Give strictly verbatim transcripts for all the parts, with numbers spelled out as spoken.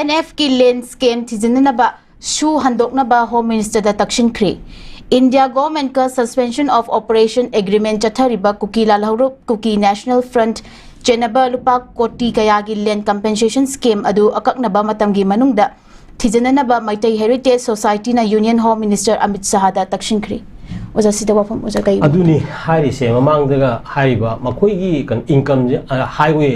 ꯑꯥꯏ and ꯑꯦꯐꯀꯤ ꯂꯦꯟ scam ꯊꯤꯖꯤꯟꯅꯅꯕ ꯁꯨ ꯍꯟꯗꯣꯛꯅꯕ ꯍꯣꯝ ꯃꯤꯅꯤꯁꯇꯔꯗ ꯇꯛꯁꯤꯟꯈ꯭ꯔꯤ꯫ ꯏꯟꯗꯤꯌꯥ ꯒꯣꯚꯔꯟꯃꯦꯟꯠꯀ ꯁꯁꯄꯦꯟꯁꯟ ꯑꯣꯐ ꯑꯣꯄꯔꯦꯁꯟ ꯑꯦꯒ꯭ꯔꯤꯃꯦꯟꯠ ꯆꯠꯊꯔꯤꯕ ꯀꯨꯀꯤ ꯂꯥꯜꯍꯧꯂꯨꯞ ꯀꯨꯀꯤ ꯅꯦꯁꯅꯦꯜ ꯐ꯭ꯔꯟꯠ ꯆꯦꯟꯅꯕ ꯂꯨꯄꯥ ꯀꯣꯇꯤ ꯀꯌꯥꯒꯤ ꯂꯦꯟ ꯀꯝꯄꯦꯟꯁꯦꯁꯟ ꯁ꯭ꯀꯦꯝ ꯑꯗꯨ ꯑꯀꯛꯅꯕ ꯃꯇꯝꯒꯤ ꯃꯅꯨꯡꯗ ꯊꯤꯖꯤꯟꯅꯅꯕ ꯃꯩꯇꯩ ꯍꯦꯔꯤꯇꯦꯖ ꯁꯣꯁꯥꯏꯇꯤꯅ ꯌꯨꯅꯤꯌꯟ ꯍꯣꯝ ꯃꯤꯅꯤꯁꯇꯔ ꯑꯃꯤꯠ ꯁꯍꯥꯗ ꯇꯛꯁꯤꯟꯈ꯭ꯔꯤ꯫ ꯑꯣꯖꯥ, ꯁꯤꯗ ꯋꯥꯐꯝ ꯑꯣꯖꯥ ꯀꯩ? ꯑꯗꯨꯅꯤ ꯍꯥꯏꯔꯤꯁꯦ, ꯃꯃꯥꯡꯗꯒ ꯍꯥꯏꯔꯤꯕ ꯃꯈꯣꯏꯒꯤ ꯀꯩꯅꯣ, ꯏꯟꯀꯝꯁꯦ, ꯑ, ꯍꯥꯏꯋꯦ,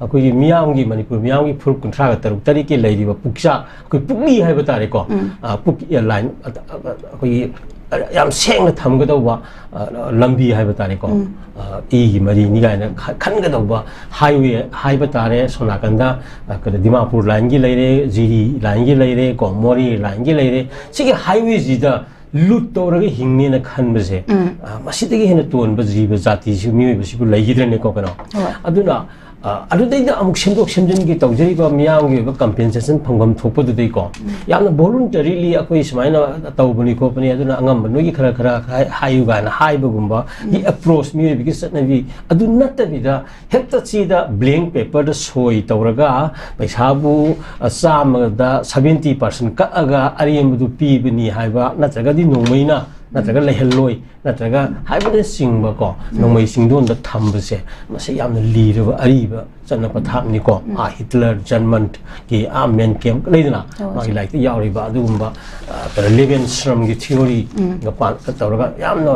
ꯑꯩꯈꯣꯏꯒꯤ ꯃꯤꯌꯥꯝꯒꯤ, ꯃꯅꯤꯄꯨꯔ ꯃꯤꯌꯥꯝꯒꯤ ꯐꯨꯔꯨꯞ ꯀꯨꯟꯊ꯭ꯔꯥꯒ ꯇꯔꯨꯛ ꯇꯔꯦꯠꯀꯤ ꯂꯩꯔꯤꯕ ꯄꯨꯛꯆꯥꯛ, ꯑꯩꯈꯣꯏ ꯄꯨꯛꯂꯤ ꯍꯥꯏꯕ ꯇꯥꯔꯦꯀꯣ, ꯎꯝ꯫ ꯑ, ꯄꯨꯛ, ꯑ, ꯂꯥꯏꯟ, ꯑ, ꯑ, ꯑꯩꯈꯣꯏꯒꯤ, ꯑ, ꯌꯥꯝ ꯁꯦꯡꯅ ꯊꯝꯒꯗꯧꯕ, ꯑ, ꯂꯝꯕꯤ ꯍꯥꯏꯕ ꯇꯥꯔꯦꯀꯣ, ꯎꯝ꯫ ꯑ, ꯏꯒꯤ ꯃꯔꯤꯅꯤ ꯀꯥꯏꯅ ꯈ-, ꯈꯟꯒꯗꯧꯕ ꯍꯥꯏꯋꯦ ꯍꯥꯏꯕ ꯇꯥꯔꯦ꯫ ꯁꯣꯝ ꯅꯥꯀꯟꯗ, ꯑ, ꯀꯩꯅꯣ, ꯗꯤꯃꯥꯄꯨꯔ ꯂꯥꯏꯟꯒꯤ ꯂꯩꯔꯦ, ꯖꯤꯔꯤ ꯂꯥꯏꯟꯒꯤ ꯂꯩꯔꯦ ꯀꯣ, ꯃꯣꯔꯦ ꯂꯥꯏꯟꯒꯤ ꯂꯩꯔꯦ꯫ ꯁꯤꯒꯤ ꯍꯥꯏꯋꯦꯁꯤꯗ ꯂꯨꯠ ꯇꯧꯔꯒ ꯍꯤꯡꯅꯦꯅ ꯈꯟꯕꯁꯦ, ꯎꯝ꯫ ꯑ, ꯃꯁꯤꯗꯒꯤ ꯍꯦꯟꯅ ꯇꯣꯟꯕ ꯖꯤꯕ ꯖꯥꯇꯤꯁꯤ, ꯃꯤꯑꯣꯏꯕꯁꯤꯕꯨ ꯂꯩꯈꯤꯗ꯭ꯔꯦꯅꯦꯀꯣ, ꯀꯩꯅꯣ? ꯍꯣꯏ꯫ ꯑꯗꯨꯅ, ꯑ, ꯑꯗꯨꯗꯩꯗ ꯑꯃꯨꯛ ꯁꯦꯝꯗꯣꯛ ꯁꯦꯝꯖꯤꯟꯒꯤ ꯇꯧꯖꯔꯤꯕ ꯃꯤꯌꯥꯝꯒꯤ ꯑꯣꯏꯕ ꯀꯝꯄꯦꯟꯁꯦꯁꯟ ꯐꯪꯐꯝ ꯊꯣꯛꯄꯗꯨꯗꯩꯀꯣ, ꯎꯝ꯫ ꯌꯥꯝꯅ voluntarily ꯑꯩꯈꯣꯏ ꯁꯨꯃꯥꯏꯅ ꯇꯧꯕꯅꯤ ꯈꯣꯠꯄꯅꯤ, ꯑꯗꯨꯅ ꯑꯉꯝꯕ ꯅꯣꯏꯒꯤ ꯈꯔ ꯈꯔ ꯍꯥꯏ-, ꯍꯥꯏꯌꯨ ꯀꯥꯏꯅ ꯍꯥꯏꯕꯒꯨꯝꯕꯒꯤ ꯎꯝ꯫ ꯑꯦꯄ꯭ꯔꯣꯆ, ꯃꯤꯑꯣꯏꯕꯒꯤ ꯆꯠꯅꯕꯤ ꯑꯗꯨ ꯅꯠꯇꯕꯤꯗ, ꯍꯦꯛꯇ ꯆꯦꯗ ꯕ꯭ꯂꯦꯡ ꯄꯦꯄꯔꯗ ꯁꯣꯏ ꯇꯧꯔꯒ ꯄꯩꯁꯥꯕꯨ, ꯑ, ꯆꯥꯝꯃꯗ seventy percent ꯀꯛꯑꯒ ꯑꯔꯦꯝꯕꯗꯨ ꯄꯤꯕꯅꯤ ꯍꯥꯏꯕ, ꯅꯠꯇ꯭ꯔꯒꯗꯤ ꯅꯣꯡꯃꯩꯅ, ꯅꯠꯇ꯭ꯔꯒ ꯂꯩꯍꯜꯂꯣꯏ, ꯅꯠꯇ꯭ꯔꯒ ꯍꯥꯏꯕꯅꯆꯤꯡꯕꯀꯣ, ꯎꯝ꯫ ꯅꯣꯡꯃꯩ ꯆꯤꯡꯗꯣꯟꯗ ꯊꯝꯕꯁꯦ, ꯃꯁꯤ ꯌꯥꯝꯅ ꯂꯤꯔꯕ ꯑꯔꯤꯕ ꯆꯠꯅ ꯄꯊꯥꯞꯅꯤꯀꯣ꯫ ꯎꯝ꯫ ꯑꯥ, ꯍꯤꯠꯂꯔ, ꯖꯔꯃꯟꯒꯤ, ꯑꯥ, ꯃꯦꯟ ꯀꯦꯝ ꯂꯩꯗꯅ, ꯍꯣꯏ꯫ ꯃꯥꯒꯤ ꯂꯥꯏꯔꯤꯛꯇ ꯌꯥꯎꯔꯤꯕ ꯑꯗꯨꯒꯨꯝꯕ, ꯑ, ꯀꯩꯅꯣ, ꯂꯦꯕꯦꯟꯁ꯭ꯔꯝꯒꯤ ꯊꯤꯑꯣꯔꯤ ꯎꯝ꯫ ꯒ ꯄꯥ-, ꯇꯧꯔꯒ ꯌꯥꯝꯅ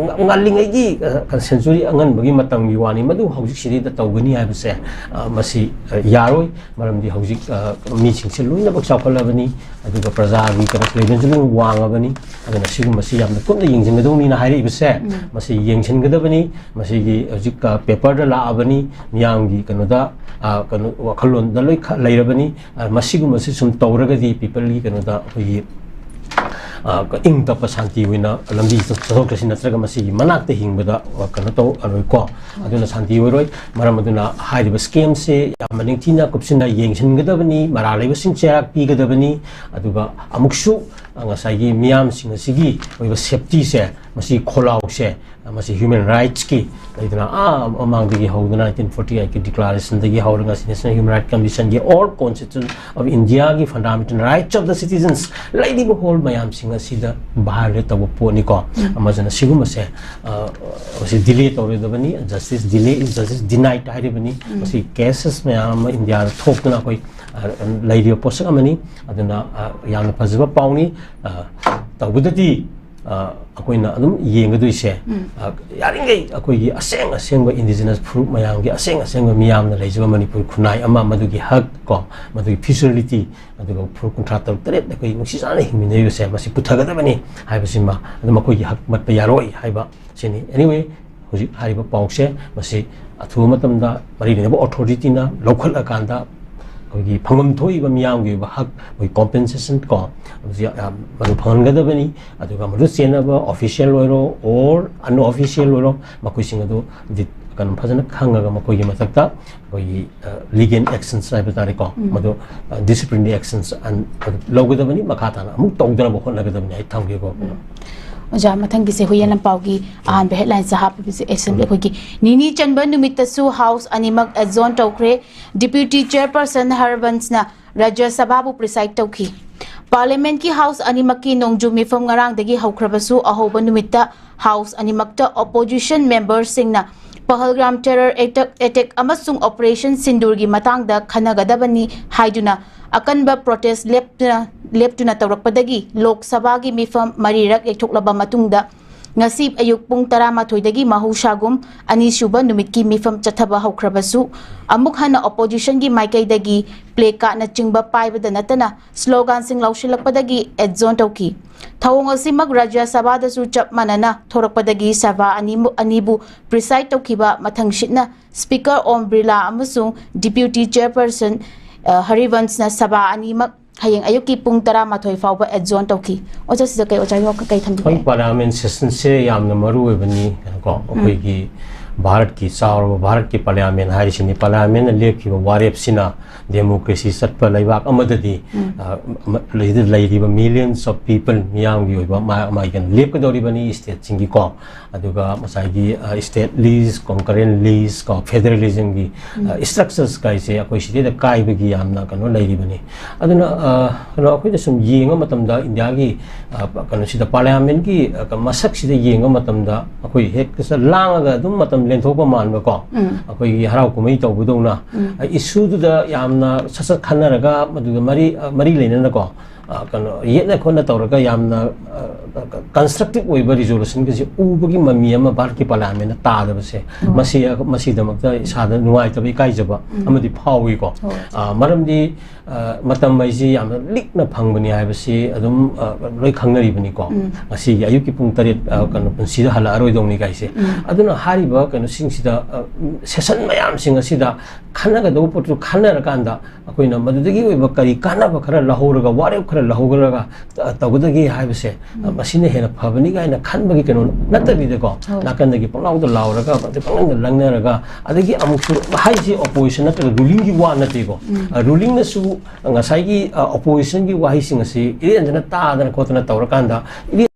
ꯉ-, ꯉꯜꯂꯤꯉꯩꯒꯤ, ꯑ, ꯁꯦꯟꯆꯨꯔꯤ ꯑꯉꯟꯕꯒꯤ ꯃꯇꯝꯒꯤ ꯋꯥꯅꯤ꯫ ꯃꯗꯨ ꯍꯧꯖꯤꯛ ꯁꯤꯗꯩꯗ ꯇꯧꯒꯅꯤ ꯍꯥꯏꯕꯁꯦ, ꯑ, ꯃꯁꯤ, ꯑ, ꯌꯥꯔꯣꯏ꯫ ꯃꯔꯝꯗꯤ ꯍꯧꯖꯤꯛ, ꯑ, ꯃꯤꯁꯤꯡꯁꯦ ꯂꯣꯏꯅꯃꯛ ꯆꯥꯎꯈꯠꯂꯕꯅꯤ, ꯑꯗꯨꯒ ꯄ꯭ꯔꯖꯥꯒꯤ ꯀꯩꯅꯣ, ꯂꯦꯕꯦꯜꯁꯨ ꯂꯣꯏꯅ ꯋꯥꯡꯉꯕꯅꯤ꯫ ꯑꯗꯨꯅ ꯁꯤꯒꯨꯝꯕꯁꯤ ꯌꯥꯝꯅ ꯀꯨꯞꯅ ꯌꯦꯡꯁꯤꯟꯒꯗꯧꯅꯤꯅ ꯍꯥꯏꯔꯛꯏꯕꯁꯦ, ꯎꯝ꯫ ꯃꯁꯤ ꯌꯦꯡꯁꯤꯟꯒꯗꯕꯅꯤ꯫ ꯃꯁꯤꯒꯤ ꯍꯧꯖꯤꯛ, ꯑ, ꯄꯦꯄꯔꯗ ꯂꯥꯛꯑꯕꯅꯤ, ꯃꯤꯌꯥꯝꯒꯤ ꯀꯩꯅꯣꯗ, ꯑ, ꯀꯩꯅꯣ, ꯋꯥꯈꯜꯂꯣꯟꯗ ꯂꯣꯏ ꯈ-, ꯂꯩꯔꯕꯅꯤ꯫ ꯑ, ꯃꯁꯤꯒꯨꯝꯕꯁꯤ ꯁꯨꯝ ꯇꯧꯔꯒꯗꯤ ꯄꯤꯄꯜꯒꯤ ꯀꯩꯅꯣꯗ ꯑꯩꯈꯣꯏꯒꯤ, ꯑ, ꯏꯪ ꯇꯞꯄ ꯁꯥꯟꯇꯤ ꯑꯣꯏꯅ ꯂꯝꯕꯤ ꯆꯠꯊꯣꯛ ꯆꯠꯁꯤꯟ ꯅꯠꯇ꯭ꯔꯒ ꯃꯁꯤꯒꯤ ꯃꯅꯥꯛꯇ ꯍꯤꯡꯕꯗ, ꯑ, ꯀꯩꯅꯣ ꯇꯧꯔꯔꯣꯏꯀꯣ꯫ ꯑꯗꯨꯅ ꯁꯥꯟꯇꯤ ꯑꯣꯏꯔꯣꯏ꯫ ꯃꯔꯝ ꯑꯗꯨꯅ ꯍꯥꯏꯔꯤꯕ ꯁ꯭ꯀꯦꯝꯁꯦ ꯌꯥꯝꯅ ꯅꯤꯡꯊꯤꯅ ꯀꯨꯞꯁꯤꯟꯅ ꯌꯦꯡꯁꯤꯟꯒꯗꯕꯅꯤ, ꯃꯔꯥꯜ ꯂꯩꯕꯁꯤꯡ ꯆꯩꯔꯥꯛ ꯄꯤꯒꯗꯕꯅꯤ꯫ ꯑꯗꯨꯒ ꯑꯃꯨꯛꯁꯨ ꯉꯁꯥꯏꯒꯤ ꯃꯤꯌꯥꯝꯁꯤꯡ ꯑꯁꯤꯒꯤ ꯑꯣꯏꯕ ꯁꯦꯐꯇꯤꯁꯦ, ꯃꯁꯤ ꯈꯣꯜꯂꯥꯎꯁꯦ, ꯃꯁꯤ ꯍ꯭ꯌꯨꯃꯦꯟ ꯔꯥꯏꯠꯁꯀꯤ, ꯂꯩꯗꯅ, ꯑꯥ ꯃꯃꯥꯡꯗꯒꯤ ꯍꯧꯗꯨꯅ nineteen forty eight ꯀꯤ ꯗꯤꯀ꯭ꯂꯥꯔꯦꯁꯟꯗꯒꯤ ꯍꯧꯔꯒ ꯉꯁꯤ ꯅꯦꯁꯅꯦꯜ ꯍ꯭ꯌꯨꯃꯦꯟ ꯔꯥꯏꯠ ꯀꯃꯤꯁꯟꯒꯤ ꯑꯣꯔ ꯀꯣꯟꯁꯇꯤꯇ꯭ꯌꯨꯁꯟ ꯑꯣꯐ ꯏꯟꯗꯤꯌꯥꯒꯤ fundamental rights of the citizens ꯂꯩꯔꯤꯕ ꯍꯣꯜ ꯃꯌꯥꯝꯁꯤꯡ ꯑꯁꯤꯗ ꯚꯥꯏꯑꯣꯂꯦꯠ ꯇꯧꯕ ꯄꯣꯠꯅꯤꯀꯣ꯫ ꯑꯃꯁꯤꯅ ꯁꯤꯒꯨꯝꯕꯁꯦ, ꯑ, ꯃꯁꯤ ꯗꯤꯂꯦ ꯇꯧꯔꯣꯏꯗꯕꯅꯤ꯫ Justice delay is justice denied ꯍꯥꯏꯔꯤꯕꯅꯤ꯫ ꯃꯁꯤ ꯀꯦꯁꯦꯁ ꯃꯌꯥꯝ ꯑꯃ ꯏꯟꯗꯤꯌꯥꯗ ꯊꯣꯛꯇꯨꯅ ꯑꯩꯈꯣꯏ, ꯑ, ꯂꯩꯔꯤꯕ ꯄꯣꯠꯁꯛ ꯑꯃꯅꯤ꯫ ꯑꯗꯨꯅ, ꯑ, ꯌꯥꯝꯅ ꯐꯖꯕ ꯄꯥꯎꯅꯤ꯫ ꯑ, ꯇꯧꯕꯗꯗꯤ, ꯑ, ꯑꯩꯈꯣꯏꯅ ꯑꯗꯨꯝ ꯌꯦꯡꯒꯗꯣꯏꯁꯦ, ꯑ, ꯌꯥꯔꯤꯉꯩ ꯑꯩꯈꯣꯏꯒꯤ ꯑꯁꯦꯡ ꯑꯁꯦꯡꯕ ꯏꯟꯗꯤꯖꯤꯅꯁ ꯐꯨꯔꯨꯞ ꯃꯌꯥꯝꯒꯤ ꯑꯁꯦꯡ ꯑꯁꯦꯡꯕ ꯃꯤꯌꯥꯝꯅ ꯂꯩꯖꯕ ꯃꯅꯤꯄꯨꯔ ꯈꯨꯟꯅꯥꯏ ꯑꯃ, ꯃꯗꯨꯒꯤ ꯍꯛ ꯀꯣ, ꯃꯗꯨꯒꯤ ꯐ꯭ꯌꯨꯆꯔꯦꯂꯤꯇꯤ, ꯑꯗꯨꯒ ꯐꯨꯔꯨꯞ ꯀꯨꯟꯊ꯭ꯔꯥ ꯇꯔꯨꯛ ꯇꯔꯦꯠ ꯑꯩꯈꯣꯏ ꯅꯨꯡꯁꯤ ꯆꯥꯟꯅꯅ ꯍꯤꯡꯃꯤꯟꯅꯔꯤꯕꯁꯦ, ꯃꯁꯤ ꯄꯨꯊꯒꯗꯕꯅꯤ ꯍꯥꯏꯕꯁꯤꯃ, ꯑꯗꯨꯝ ꯑꯩꯈꯣꯏꯒꯤ ꯍꯛ ꯃꯠꯄ ꯌꯥꯔꯣꯏ ꯍꯥꯏꯕ ꯁꯤꯅꯤ꯫ Anyway, ꯍꯧꯖꯤꯛ ꯍꯥꯏꯔꯤꯕ ꯄꯥꯎꯁꯦ, ꯃꯁꯤ ꯑꯊꯨꯕ ꯃꯇꯝꯗ ꯃꯔꯤ ꯂꯩꯅꯕ ꯑꯣꯊꯣꯔꯤꯇꯤꯅ ꯂꯧꯈꯠꯂꯀꯥꯟꯗ ꯑꯩꯈꯣꯏꯒꯤ ꯐꯪꯐꯝ ꯊꯣꯛꯏꯕ ꯃꯤꯌꯥꯝꯒꯤ ꯑꯣꯏꯕ ꯍꯛ, ꯑꯩꯈꯣꯏ ꯀꯣꯝꯄꯦꯟꯁꯦꯁꯟ ꯀꯣ, ꯃꯁꯤ, ꯑ, ꯃꯗꯨ ꯐꯪꯍꯟꯒꯗꯕꯅꯤ꯫ ꯑꯗꯨꯒ ꯃꯗꯨ ꯆꯦꯟꯅꯕ ꯑꯣꯐꯤꯁꯤꯌꯦꯜ ꯑꯣꯏꯔꯣ ꯑꯣꯔ ꯑꯟꯑꯣꯐꯤꯁꯤꯌꯦꯜ ꯑꯣꯏꯔꯣ, ꯃꯈꯣꯏꯁꯤꯡ ꯑꯗꯨ ꯗꯤ-, ꯀꯩꯅꯣ, ꯐꯖꯅ ꯈꯪꯉꯒ ꯃꯈꯣꯏꯒꯤ ꯃꯊꯛꯇ ꯑꯩꯈꯣꯏꯒꯤ, ꯑ, ꯂꯤꯒꯦꯜ ꯑꯦꯛꯁꯟꯁ ꯍꯥꯏꯕ ꯇꯥꯔꯦꯀꯣ, ꯃꯗꯨ, ꯑ, ꯗꯤꯁꯤꯄ꯭ꯂꯤꯅꯔꯤ ꯑꯦꯛꯁꯟꯁ ꯑꯟ-, ꯑꯗꯨ ꯂꯧꯒꯗꯕꯅꯤ, ꯃꯈꯥ ꯇꯥꯅ ꯑꯃꯨꯛ ꯇꯧꯗꯅꯕ ꯍꯣꯠꯅꯒꯗꯕꯅꯤ꯫ ꯑꯩ ꯊꯝꯒꯦꯀꯣ꯫ ꯑꯣꯖꯥ, ꯃꯊꯪꯒꯤꯁꯦ ꯍꯨꯏꯌꯦꯟ ꯂꯝꯄꯥꯎꯒꯤ ꯑꯍꯥꯟꯕ ꯍꯦꯗꯂꯥꯏꯟꯁꯇ ꯍꯥꯞꯄꯤꯕꯁꯦ ꯑꯦꯁꯦꯝꯕ꯭ꯂꯤ ꯑꯩꯈꯣꯏꯒꯤ ꯅꯤꯅꯤ ꯆꯟꯕ ꯅꯨꯃꯤꯠꯇꯁꯨ ꯍꯥꯎꯁ ꯑꯅꯤꯃꯛ ꯑꯦꯗꯖꯣꯔꯟ ꯇꯧꯈ꯭ꯔꯦ꯫ ꯗꯤꯄ꯭ꯌꯨꯇꯤ ꯆꯦꯌꯔꯄꯔꯁꯟ ꯍꯔꯕꯟꯁꯅ ꯔꯥꯖ꯭ꯌ ꯁꯚꯥꯕꯨ ꯄ꯭ꯔꯤꯁꯥꯏꯗ ꯇꯧꯈꯤ꯫ ꯄꯥꯔꯂꯤꯌꯥꯃꯦꯟꯠꯀꯤ ꯍꯥꯎꯁ ꯑꯅꯤꯃꯛꯀꯤ ꯅꯣꯡꯖꯨ ꯃꯤꯐꯝ ꯉꯔꯥꯡꯗꯒꯤ ꯍꯧꯈ꯭ꯔꯕꯁꯨ, ꯑꯍꯧꯕ ꯅꯨꯃꯤꯠꯇ ꯍꯥꯎꯁ ꯑꯅꯤꯃꯛꯇ ꯑꯣꯄꯣꯖꯤꯁꯟ ꯃꯦꯝꯕꯔꯁꯤꯡꯅ ꯄꯍꯜꯒꯥꯝ ꯇꯦꯔꯔ ꯑꯦꯇꯦꯛ, ꯑꯦꯇꯦꯛ ꯑꯃꯁꯨꯡ ꯑꯣꯄꯔꯦꯁꯟ ꯁꯤꯟꯗꯨꯔꯒꯤ ꯃꯇꯥꯡꯗ ꯈꯟꯅꯒꯗꯕꯅꯤ ꯍꯥꯏꯗꯨꯅ ꯑꯀꯟꯕ ꯄ꯭ꯔꯣꯇꯦꯁ ꯂꯦꯞꯇꯨꯅ, ꯂꯦꯞꯇꯨꯅ ꯇꯧꯔꯛꯄꯗꯒꯤ ꯂꯣꯛ ꯁꯚꯥꯒꯤ ꯃꯤꯐꯝ ꯃꯔꯤꯔꯛ ꯌꯩꯊꯣꯛꯂꯕ ꯃꯇꯨꯡꯗ, ꯉꯁꯤ ꯑꯌꯨꯛ ꯄꯨꯡ ꯇꯔꯥꯃꯥꯊꯣꯏꯗꯒꯤ ꯃꯍꯧꯁꯥꯒꯨꯝ ꯑꯅꯤꯁꯨꯕ ꯅꯨꯃꯤꯠꯀꯤ ꯃꯤꯐꯝ ꯆꯠꯊꯕ ꯍꯧꯈ꯭ꯔꯕꯁꯨ, ꯑꯃꯨꯛ ꯍꯟꯅ ꯑꯣꯄꯣꯖꯤꯁꯟꯒꯤ ꯃꯥꯏꯀꯩꯗꯒꯤ ꯄ꯭ꯂꯦ ꯀꯥꯔꯗꯅꯆꯤꯡꯕ ꯄꯥꯏꯕꯗ ꯅꯠꯇꯅ ꯁ꯭ꯂꯣꯒꯥꯟꯁꯤꯡ ꯂꯥꯎꯁꯤꯜꯂꯛꯄꯗꯒꯤ ꯑꯦꯗꯖꯣꯔꯟ ꯇꯧꯈꯤ꯫ ꯊꯧꯑꯣꯡ ꯑꯁꯤꯃꯛ ꯔꯥꯖ꯭ꯌ ꯁꯚꯥꯗꯁꯨ ꯆꯞ ꯃꯥꯟꯅꯅ ꯊꯣꯔꯛꯄꯗꯒꯤ ꯁꯚꯥ ꯑꯅꯤꯃꯨ-, ꯑꯅꯤꯕꯨ ꯄ꯭ꯔꯤꯁꯥꯏꯗ ꯇꯧꯈꯤꯕ ꯃꯊꯪꯁꯤꯠꯅ ꯁ꯭ꯄꯤꯀꯔ ꯑꯣꯝ ꯕꯤꯔꯂꯥ ꯑꯃꯁꯨꯡ ꯗꯤꯄ꯭ꯌꯨꯇꯤ ꯆꯦꯌꯔꯄꯔꯁꯟ, ꯑ, ꯍꯔꯤꯕꯟꯁꯅ ꯁꯚꯥ ꯑꯅꯤꯃꯛ ꯍꯌꯦꯡ ꯑꯌꯨꯛꯀꯤ ꯄꯨꯡ ꯇꯔꯥꯃꯥꯊꯣꯏ ꯐꯥꯎꯕ ꯑꯦꯗꯖꯣꯔꯟ ꯇꯧꯈꯤ꯫ ꯑꯣꯖꯥ, ꯁꯤꯗ ꯀꯩ ꯑꯣꯖꯥꯒꯤ ꯋꯥꯈꯜ ꯀꯩ ꯊꯝꯕꯤꯒꯦ? ꯑꯩꯈꯣꯏ ꯄꯥꯔꯂꯤꯌꯥꯃꯦꯟ ꯁꯦꯁꯟꯁꯦ ꯌꯥꯝꯅ ꯃꯔꯨ ꯑꯣꯏꯕꯅꯤ ꯀꯣ, ꯑꯩꯈꯣꯏꯒꯤ ꯚꯥꯔꯠꯀꯤ ꯆꯥꯎꯔꯕ ꯚꯥꯔꯠꯀꯤ ꯄꯥꯔꯂꯤꯌꯥꯃꯦꯟ ꯍꯥꯏꯔꯤꯁꯤꯅꯤ, ꯄꯥꯔꯂꯤꯌꯥꯃꯦꯟꯅ ꯂꯦꯞꯈꯤꯕ ꯋꯥꯔꯦꯞꯁꯤꯅ ꯗꯦꯃꯣꯀ꯭ꯔꯦꯁꯤ ꯆꯠꯄ ꯂꯩꯕꯥꯛ ꯑꯃꯗꯗꯤ, ꯎꯝ꯫ ꯑ, ꯃ-, ꯂꯩꯗ ꯂꯩꯔꯤꯕ millions of people, ꯃꯤꯌꯥꯝꯒꯤ ꯑꯣꯏꯕ ꯃꯥ-, ꯃꯥꯒꯤ ꯀꯩꯅꯣ ꯂꯦꯞꯀꯗꯧꯔꯤꯕꯅꯤ, ꯁ꯭ꯇꯦꯠꯁꯤꯡꯒꯤꯀꯣ꯫ ꯑꯗꯨꯒ ꯉꯁꯥꯏꯒꯤ, ꯑ, state list, concurrent list ꯀꯣ, federalism ꯒꯤ, ꯎꯝ꯫ ꯑ, structures ꯀꯥꯏꯁꯦ ꯑꯩꯈꯣꯏ ꯁꯤꯗꯩꯗ ꯀꯥꯏꯕꯒꯤ ꯌꯥꯝꯅ ꯀꯩꯅꯣ ꯂꯩꯔꯤꯕꯅꯤ꯫ ꯑꯗꯨꯅ, ꯑ, ꯀꯩꯅꯣ, ꯑꯩꯈꯣꯏꯅ ꯁꯨꯝ ꯌꯦꯡꯕ ꯃꯇꯝꯗ ꯏꯟꯗꯤꯌꯥꯒꯤ, ꯑ, ꯀꯩꯅꯣꯁꯤꯗ, ꯄꯥꯔꯂꯤꯌꯥꯃꯦꯟꯒꯤ, ꯑ, ꯃꯁꯛꯁꯤꯗ ꯌꯦꯡꯕ ꯃꯇꯝꯗ ꯑꯩꯈꯣꯏ ꯍꯦꯛꯇ ꯂꯥꯡꯉꯒ ꯑꯗꯨꯝ ꯃꯇꯝ ꯂꯦꯟꯊꯣꯛꯄ ꯃꯥꯟꯕꯀꯣ꯫ ꯎꯝ꯫ ꯑꯩꯈꯣꯏꯒꯤ ꯍꯔꯥꯎ ꯀꯨꯝꯍꯩ ꯇꯧꯕꯗꯧꯅ, ꯎꯝ꯫ ꯑ, issue ꯗꯨꯗ ꯌꯥꯝꯅ ꯁꯠ ꯁꯠ ꯈꯟꯅꯔꯒ ꯃꯗꯨꯗ ꯃꯔꯤ, ꯑ, ꯃꯔꯤ ꯂꯩꯅꯅꯀꯣ, ꯑ, ꯀꯩꯅꯣ, ꯌꯦꯠꯅ ꯈꯣꯠꯅ ꯇꯧꯔꯒ ꯌꯥꯝꯅ, ꯑ, constructive ꯑꯣꯏꯕ resolution ꯒꯁꯦ ꯎꯕꯒꯤ ꯃꯃꯤ ꯑꯃ ꯚꯥꯔꯠꯀꯤ ꯄꯥꯔꯂꯤꯌꯥꯃꯦꯟꯅ ꯇꯥꯗꯕꯁꯦ, ꯎꯝ꯫ ꯃꯁꯤ, ꯃꯁꯤꯗꯃꯛꯇ ꯏꯁꯥꯗ ꯅꯨꯡꯉꯥꯏꯇꯕ, ꯏꯀꯥꯏꯖꯕ ꯎꯝ꯫ ꯑꯃꯗꯤ ꯐꯥꯎꯏꯀꯣ꯫ ꯍꯣꯏ꯫ ꯑ, ꯃꯔꯝꯗꯤ, ꯑ, ꯃꯇꯝ ꯍꯥꯏꯁꯤ ꯌꯥꯝꯅ ꯂꯤꯛꯅ ꯐꯪꯕꯅꯤ ꯍꯥꯏꯕꯁꯤ ꯑꯗꯨꯝ, ꯑ, ꯂꯣꯏ ꯈꯪꯅꯔꯤꯕꯅꯤꯀꯣ꯫ ꯎꯝ꯫ ꯉꯁꯤꯒꯤ ꯑꯌꯨꯛꯀꯤ ꯄꯨꯡ ꯇꯔꯦꯠ, ꯑ, ꯀꯩꯅꯣ, ꯄꯨꯟꯁꯤꯗ ꯍꯜꯂꯛꯑꯔꯣꯏꯗꯧꯅꯤ ꯀꯥꯏꯁꯦ꯫ ꯎꯝ꯫ ꯑꯗꯨꯅ ꯍꯥꯏꯔꯤꯕ ꯀꯩꯅꯣꯁꯤꯡꯁꯤꯗ, ꯑ, session ꯃꯌꯥꯝꯁꯤꯡ ꯑꯁꯤꯗ ꯈꯟꯅꯒꯗꯧꯕ ꯄꯣꯠꯇꯨ ꯈꯟꯅꯔꯀꯥꯟꯗ, ꯑꯩꯈꯣꯏꯅ ꯃꯗꯨꯗꯒꯤ ꯑꯣꯏꯕ ꯀꯔꯤ ꯀꯥꯟꯅꯕ ꯈꯔ ꯂꯧꯍꯧꯔꯒ, ꯋꯥꯔꯦꯞ ꯈꯔ ꯂꯧꯍꯧꯔꯒ, ꯑ, ꯇꯧꯒꯗꯒꯦ ꯍꯥꯏꯕꯁꯦ, ꯑ, ꯎꯝ꯫ ꯃꯁꯤꯅ ꯍꯦꯟꯅ ꯐꯕꯅꯤ ꯀꯥꯏꯅ ꯈꯟꯕꯒꯤ ꯀꯩꯅꯣ ꯅꯠꯇꯕꯤꯗꯀꯣ, ꯍꯣꯏ꯫ ꯅꯥꯀꯟꯗꯒꯤ ꯄꯪꯂꯥꯎꯗ ꯂꯥꯎꯔꯒ, ꯑꯗꯩ ꯄꯪꯂꯪꯗ ꯂꯪꯅꯔꯒ, ꯑꯗꯒꯤ ꯑꯃꯨꯛꯁꯨ ꯍꯥꯏꯁꯤ opposition ꯅꯠꯇ꯭ꯔꯒ ruling ꯒꯤ ꯋꯥ ꯅꯠꯇꯦꯀꯣ꯫ ꯎꯝ꯫ ꯑ, ruling ꯅꯁꯨ ꯉꯁꯥꯏꯒꯤ, ꯑ, opposition ꯒꯤ ꯋꯥꯍꯩꯁꯤꯡ ꯑꯁꯤ ꯏꯔꯦꯟꯖꯅ ꯇꯥꯗꯅ ꯈꯣꯠꯇꯅ ꯇꯧꯔꯀꯥꯟꯗ, ꯏꯔꯦꯟ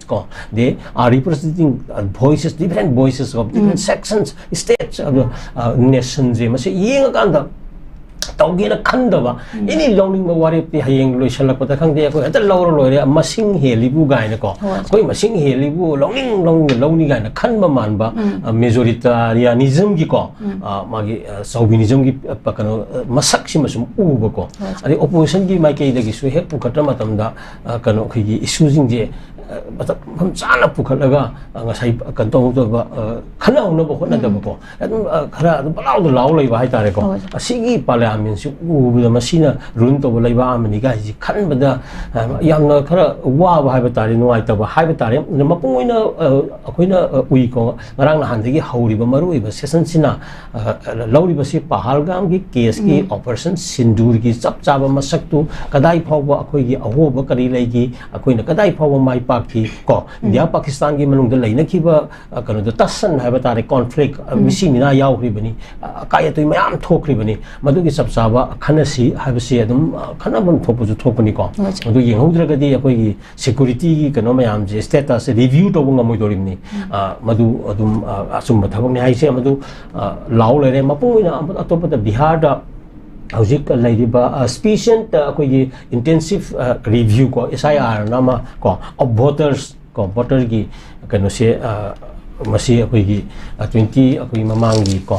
ꯀꯣ, they are representing, uh, voices, different voices of different um. sections, states, ꯑꯗꯣ, ꯑ, nation ꯁꯦ ꯃꯁꯤ ꯌꯦꯡꯉꯀꯥꯟꯗ ꯇꯧꯒꯦꯅ ꯈꯟꯗꯕ, ꯎꯝ꯫ Any ꯂꯧꯅꯤꯡꯕ ꯋꯥꯔꯦꯞꯇꯤ ꯍꯌꯦꯡ ꯂꯣꯏꯁꯜꯂꯛꯄꯗ ꯈꯪꯗꯦ, ꯑꯩꯈꯣꯏ ꯍꯦꯛꯇ ꯂꯧꯔ ꯂꯣꯏꯔꯦ, ꯃꯁꯤꯡ ꯍꯦꯜꯂꯤꯕꯨ ꯀꯥꯏꯅꯀꯣ꯫ ꯍꯣꯏ꯫ ꯑꯩꯈꯣꯏ ꯃꯁꯤꯡ ꯍꯦꯜꯂꯤꯕꯨ, ꯂꯧꯅꯤꯡ ꯂꯧꯅꯤꯡ ꯂꯧꯅꯤ ꯀꯥꯏꯅ ꯈꯟꯕ ꯃꯥꯟꯕ, ꯎꯝ꯫ ꯑ, majoritarianism ꯒꯤꯀꯣ, ꯎꯝ꯫ ꯑ, ꯃꯥꯒꯤ, ꯑ, chauvinism ꯒꯤ, ꯑ, ꯀꯩꯅꯣ, ꯑ, ꯃꯁꯛꯁꯤꯃ ꯁꯨꯝ ꯎꯕꯀꯣ꯫ ꯍꯣꯏ꯫ ꯑꯗꯩ opposition ꯒꯤ ꯃꯥꯏꯀꯩꯗꯒꯤꯁꯨ ꯍꯦꯛ ꯄꯨꯈꯠꯄ ꯃꯇꯝꯗ, ꯑ, ꯀꯩꯅꯣ, ꯑꯩꯈꯣꯏꯒꯤ issue ꯁꯤꯡꯁꯦ, ꯑ, ꯃꯇꯝ ꯃꯐꯝ ꯆꯥꯅ ꯄꯨꯈꯠꯂꯒ, ꯑ, ꯉꯁꯥꯏ ꯀꯩꯅꯣ ꯇꯧꯗꯕ, ꯑ, ꯈꯟꯅꯍꯧꯅꯕ ꯍꯣꯠꯅꯗꯕꯀꯣ, ꯑꯗꯨꯝ, ꯑ, ꯈꯔ ꯑꯗꯨꯝ ꯄꯂꯥꯎꯗ ꯂꯥꯎ ꯂꯩꯕ ꯍꯥꯏꯇꯥꯔꯦꯀꯣ꯫ ꯍꯣꯏ꯫ ꯑꯁꯤꯒꯤ parliamentꯁꯤ ꯎꯕꯗ ꯃꯁꯤꯅ rule ꯇꯧꯕ ꯂꯩꯕꯥꯛ ꯑꯃꯅꯤ ꯀꯥꯏꯁꯤ ꯈꯟꯕꯗ, ꯑ, ꯌꯥꯝꯅ ꯈꯔ ꯋꯥꯕ ꯍꯥꯏꯕ ꯇꯥꯔꯦ, ꯅꯨꯡꯉꯥꯏꯇꯕ ꯍꯥꯏꯕ ꯇꯥꯔꯦ꯫ ꯑꯗꯨꯅ ꯃꯄꯨꯡ ꯑꯣꯏꯅ, ꯑ, ꯑꯩꯈꯣꯏꯅ, ꯑ, ꯎꯏꯀꯣ, ꯉꯔꯥꯡ ꯅꯍꯥꯟꯗꯒꯤ ꯍꯧꯔꯤꯕ ꯃꯔꯨꯑꯣꯏꯕ sessionꯁꯤꯅ, ꯑ, ꯂꯧꯔꯤꯕꯁꯤ ꯄꯍꯜꯒꯥꯝꯒꯤ caseꯀꯤ Operation Sindoorꯒꯤ ꯆꯞ ꯆꯥꯕ ꯃꯁꯛꯇꯨ, ꯀꯗꯥꯏ ꯐꯥꯎꯕ ꯑꯩꯈꯣꯏꯒꯤ ꯑꯍꯣꯕ ꯀꯔꯤ ꯂꯩꯈꯤ, ꯑꯩꯈꯣꯏꯅ ꯀꯗꯥꯏ ꯐꯥꯎꯕ ꯃꯥꯏ ꯄꯥꯛꯈꯤ ꯀꯣ, ꯏꯟꯗꯤꯌꯥ ꯄꯥꯀꯤꯁꯇꯥꯟꯒꯤ ꯃꯅꯨꯡꯗ ꯂꯩꯅꯈꯤꯕ, ꯑ, ꯀꯩꯅꯣꯗꯣ, ꯇꯁꯟ ꯍꯥꯏꯕ ꯇꯥꯔꯦ, conflict, ꯑ, ꯃꯤꯁꯤ ꯃꯤꯅꯥ ꯌꯥꯎꯈ꯭ꯔꯤꯕꯅꯤ, ꯑ, ꯑꯀꯥꯏ ꯑꯇꯣꯏ ꯃꯌꯥꯝ ꯊꯣꯛꯈ꯭ꯔꯤꯕꯅꯤ꯫ ꯃꯗꯨꯒꯤ ꯆꯞ ꯆꯥꯕ ꯈꯟꯅꯁꯤ ꯍꯥꯏꯕꯁꯤ ꯑꯗꯨꯝ, ꯑ, ꯈꯟꯅꯐꯝ ꯊꯣꯛꯄꯁꯨ ꯊꯣꯛꯄꯅꯤꯀꯣ꯫ ꯍꯣꯏ꯫ ꯑꯗꯨ ꯌꯦꯡꯍꯧꯗ꯭ꯔꯒꯗꯤ ꯑꯩꯈꯣꯏꯒꯤ securityꯒꯤ ꯀꯩꯅꯣ ꯃꯌꯥꯝꯁꯦ, status review ꯇꯧꯕ ꯉꯝꯃꯣꯏꯗꯧꯔꯤꯕꯅꯤ꯫ ꯑ, ꯃꯗꯨ ꯑꯗꯨꯝ, ꯑ, ꯑꯆꯨꯝꯕ ꯊꯕꯛꯅꯤ ꯍꯥꯏꯁꯦ꯫ ꯃꯗꯨ, ꯑ, ꯂꯥꯎ ꯂꯩꯔꯦ꯫ ꯃꯄꯨꯡ ꯑꯣꯏꯅ ꯑꯃ-, ꯑꯇꯣꯞꯄꯗ ꯕꯤꯍꯥꯔꯗ ꯍꯧꯖꯤꯛ ꯂꯩꯔꯤꯕ, ꯑ, special, ꯑ, ꯑꯩꯈꯣꯏꯒꯤ intensive, ꯑ, review ꯀꯣ, S I R ꯑꯅ ꯑꯃ ꯀꯣ, of voters ꯀꯣ, voterꯒꯤ ꯀꯩꯅꯣꯁꯦ, ꯑ, ꯃꯁꯤ ꯑꯩꯈꯣꯏꯒꯤ, ꯑ, twenty, ꯑꯩꯈꯣꯏꯒꯤ ꯃꯃꯥꯡꯒꯤ ꯀꯣ,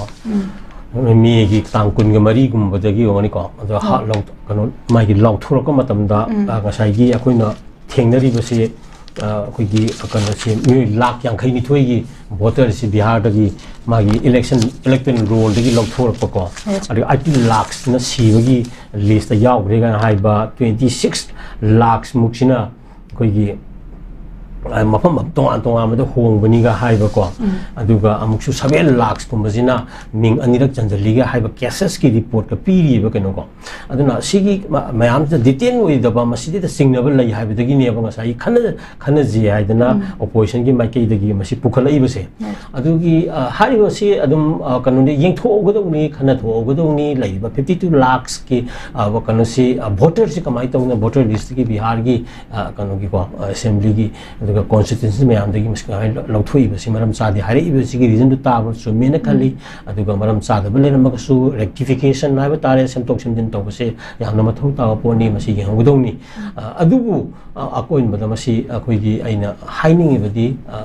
ꯃꯦꯒꯤ ꯇꯥꯡ ꯀꯨꯟꯒ ꯃꯔꯤꯒꯨꯝꯕꯗꯒꯤ ꯑꯣꯏꯔꯝꯒꯅꯤꯀꯣ, ꯑꯗꯣ ꯍꯥ-, ꯂꯧ-, ꯀꯩꯅꯣ, ꯃꯥꯒꯤ ꯂꯥꯎꯊꯣꯔꯛꯄ ꯃꯇꯝꯗ, ꯑ, ꯉꯁꯥꯏꯒꯤ ꯑꯩꯈꯣꯏꯅ ꯊꯦꯡꯅꯔꯤꯕꯁꯤ, ꯑ, ꯑꯩꯈꯣꯏꯒꯤ ꯀꯩꯅꯣꯁꯤ, ꯃꯤꯑꯣꯏ ꯂꯥꯈ ꯌꯥꯡꯈꯩ ꯅꯤꯊꯣꯏꯒꯤ voterꯁꯤ ꯕꯤꯍꯥꯔꯗꯒꯤ ꯃꯥꯒꯤ election, electoral rollꯗꯒꯤ ꯂꯧꯊꯣꯔꯛꯄꯀꯣ, ꯑꯗꯨꯒ eighty lakhsꯅ ꯁꯤꯕꯒꯤ listꯇ ꯌꯥꯎꯈ꯭ꯔꯦ ꯀꯥꯏꯅ ꯍꯥꯏꯕ, twenty six lakhsꯃꯨꯛꯁꯤꯅ ꯑꯩꯈꯣꯏꯒꯤ, ꯑ, ꯃꯐꯝ ꯇꯣꯉꯥꯟ ꯇꯣꯉꯥꯟꯕꯗ ꯍꯣꯡꯕꯅꯤꯒ ꯍꯥꯏꯕꯀꯣ, ꯑꯗꯨꯒ ꯑꯃꯨꯛꯁꯨ seven lakhsꯀꯨꯝꯕꯁꯤꯅ ꯃꯤꯡ ꯑꯅꯤꯔꯛ ꯆꯟꯁꯤꯜꯂꯤꯒ ꯍꯥꯏꯕ casesꯀꯤ reportꯀ ꯄꯤꯔꯤꯕ ꯀꯩꯅꯣꯀꯣ꯫ ꯑꯗꯨꯅ ꯁꯤꯒꯤ ꯃ-, ꯃꯌꯥꯝꯁꯤꯗ detail ꯑꯣꯏꯗꯕ, ꯃꯁꯤꯗꯩꯗ ꯆꯤꯡꯅꯕ ꯂꯩ ꯍꯥꯏꯕꯗꯒꯤꯅꯦꯕ ꯉꯁꯥꯏ ꯈꯟꯅ-, ꯈꯟꯅꯁꯤ ꯍꯥꯏꯗꯅ oppositionꯒꯤ ꯃꯥꯏꯀꯩꯗꯒꯤ ꯃꯁꯤ ꯄꯨꯈꯠꯂꯛꯏꯕꯁꯦ꯫ ꯑꯗꯨꯒꯤ, ꯑ, ꯍꯥꯏꯔꯤꯕꯁꯤ ꯑꯗꯨꯝ, ꯑ, ꯀꯩꯅꯣꯅꯤ, ꯌꯦꯡꯊꯣꯛꯍꯧꯒꯗꯧꯅꯤ, ꯈꯟꯅꯊꯣꯛꯍꯧꯒꯗꯧꯅꯤ꯫ ꯂꯩꯔꯤꯕ fifty two lakhsꯀꯤ, ꯑ, ꯀꯩꯅꯣꯁꯤ, ꯑ, voterꯁꯤ ꯀꯃꯥꯏꯅ ꯇꯧꯅ voter listꯀꯤ ꯕꯤꯍꯥꯔꯒꯤ, ꯑ, ꯀꯩꯅꯣꯒꯤꯀꯣ, ꯑ, assemblyꯒꯤ, ꯑꯗꯨꯒ constituency ꯃꯌꯥꯝꯗꯒꯤ ꯃꯁꯤ ꯀꯃꯥꯏꯅ ꯂꯧꯊꯣꯛꯏꯕꯁꯤ ꯃꯔꯝ ꯆꯥꯗꯦ ꯍꯥꯏꯔꯛꯏꯕꯁꯤꯒꯤ reasonꯗꯨ ꯇꯥꯕ ꯆꯨꯝꯃꯦꯅ ꯈꯜꯂꯤ꯫ ꯑꯗꯨꯒ ꯃꯔꯝ ꯆꯥꯗꯕ ꯂꯩꯔꯝꯃꯒꯁꯨ rectification ꯍꯥꯏꯕ ꯇꯥꯔꯦ, ꯁꯦꯝꯗꯣꯛ ꯁꯦꯝꯖꯤꯟ ꯇꯧꯕꯁꯦ ꯌꯥꯝꯅ ꯃꯊꯧ ꯇꯥꯕ ꯄꯣꯠꯅꯤ, ꯃꯁꯤ ꯌꯦꯡꯍꯧꯒꯗꯧꯅꯤ꯫ ꯑ, ꯑꯗꯨꯕꯨ, ꯑ, ꯑꯀꯣꯟꯕꯗ ꯃꯁꯤ ꯑꯩꯈꯣꯏꯒꯤ ꯑꯩꯅ ꯍꯥꯏꯅꯤꯡꯉꯤꯕꯗꯤ, ꯑ,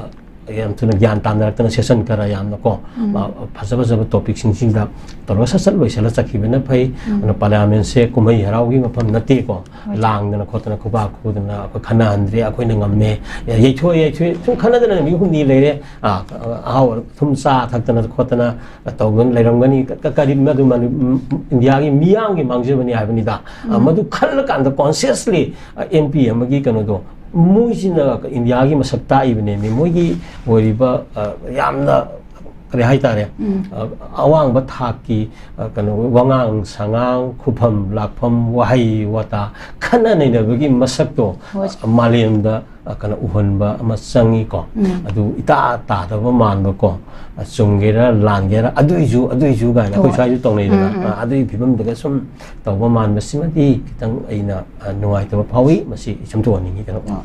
ꯌꯥꯝ ꯊꯨꯅ ꯒ꯭ꯌꯥꯟ ꯇꯥꯅꯔꯛꯇꯅ ꯁꯦꯁꯟ ꯈꯔ ꯌꯥꯝꯅꯀꯣ, ꯎꯝ꯫ ꯑ, ꯐꯖ ꯐꯖꯕ ꯇꯣꯄꯤꯛꯁꯤꯡꯁꯤꯗ ꯇꯧꯔꯒ ꯁꯠ ꯁꯠ ꯂꯣꯏꯁꯤꯜꯂ ꯆꯠꯈꯤꯕꯅ ꯐꯩ꯫ ꯎꯝ꯫ ꯑꯗꯨꯅ ꯄꯥꯔꯂꯤꯌꯥꯃꯦꯟꯁꯦ ꯀꯨꯝꯍꯩ ꯍꯔꯥꯎꯒꯤ ꯃꯐꯝ ꯅꯠꯇꯦꯀꯣ꯫ ꯍꯣꯏ꯫ ꯂꯥꯡꯗꯅ ꯈꯣꯠꯇꯅ ꯈꯨꯕꯥꯛ ꯈꯨꯗꯅ ꯑꯩꯈꯣꯏ ꯈꯟꯅꯍꯟꯗ꯭ꯔꯦ, ꯑꯩꯈꯣꯏꯅ ꯉꯝꯃꯦ, ꯌꯩꯊꯣꯛꯑꯦ, ꯌꯩꯊꯣꯛꯑꯦ, ꯁꯨꯝ ꯈꯟꯅꯗꯅ ꯅꯨꯃꯤꯠ ꯍꯨꯝꯅꯤ ꯂꯩꯔꯦ, ꯑ, ꯑꯍꯥꯎ ꯑꯊꯨꯝ ꯆꯥ ꯊꯛꯇꯅ ꯈꯣꯠꯇꯅ ꯇꯧꯗꯨꯅ ꯂꯩꯔꯝꯒꯅꯤ꯫ ꯀ-, ꯀꯔꯤ ꯃꯗꯨ ꯃꯅꯤ-, ꯎꯝ, ꯏꯟꯗꯤꯌꯥꯒꯤ ꯃꯤꯌꯥꯝꯒꯤ ꯃꯥꯡꯖꯕꯅꯤ ꯍꯥꯏꯕꯅꯤꯗ꯫ ꯑ, ꯎꯝ꯫ ꯃꯗꯨ ꯈꯜꯂꯀꯥꯟꯗ consciously, ꯑ, ꯑꯦꯝ ꯄꯤ ꯑꯃꯒꯤ ꯀꯩꯅꯣꯗꯣ, ꯃꯣꯏꯁꯤꯅ ꯏꯟꯗꯤꯌꯥꯒꯤ ꯃꯁꯛ ꯇꯥꯛꯏꯕꯅꯦꯃꯤ꯫ ꯃꯣꯏꯒꯤ ꯑꯣꯏꯔꯤꯕ, ꯑ, ꯌꯥꯝꯅ, ꯀꯔꯤ ꯍꯥꯏꯇꯥꯔꯦ, ꯎꯝ꯫ ꯑ, ꯑꯋꯥꯡꯕ ꯊꯥꯛꯀꯤ, ꯑ, ꯀꯩꯅꯣ, ꯋꯥꯉꯥꯡ ꯁꯉꯥꯡ, ꯈꯨꯐꯝ ꯂꯥꯛꯐꯝ, ꯋꯥꯍꯩ ꯋꯥꯇꯥ, ꯈꯟꯅ ꯅꯩꯅꯕꯒꯤ ꯃꯁꯛꯇꯣ, ꯍꯣꯏ꯫ ꯑ, ꯃꯥꯂꯦꯝꯗ, ꯑ, ꯀꯩꯅꯣ, ꯎꯍꯟꯕ ꯑꯃ ꯆꯪꯉꯤꯀꯣ꯫ ꯎꯝ꯫ ꯑꯗꯨ ꯏꯇꯥ ꯇꯥꯗꯕ ꯃꯥꯟꯕꯀꯣ, ꯑ, ꯆꯨꯝꯒꯦꯔꯥ ꯂꯥꯟꯒꯦꯔꯥ, ꯑꯗꯨꯏꯁꯨ, ꯑꯗꯨꯏꯁꯨ ꯀꯥꯏꯅ ꯑꯩꯈꯣꯏ ꯍꯣꯏ꯫ ꯁ꯭ꯋꯥꯏꯁꯨ ꯇꯧꯅꯩꯗꯅ, ꯎꯝ, ꯎꯝ꯫ ꯑ, ꯑꯗꯨꯒꯤ ꯐꯤꯕꯝꯗꯒ ꯁꯨꯝ ꯇꯧꯕ ꯃꯥꯟꯕꯁꯤꯃꯗꯤ ꯈꯤꯇꯪ ꯑꯩꯅ, ꯑ, ꯅꯨꯡꯉꯥꯏꯇꯕ ꯐꯥꯎꯏ꯫ ꯃꯁꯤ ꯏꯁꯝ ꯊꯣꯛꯍꯟꯅꯤꯡꯉꯤ ꯀꯩꯅꯣ꯫ ꯑ꯫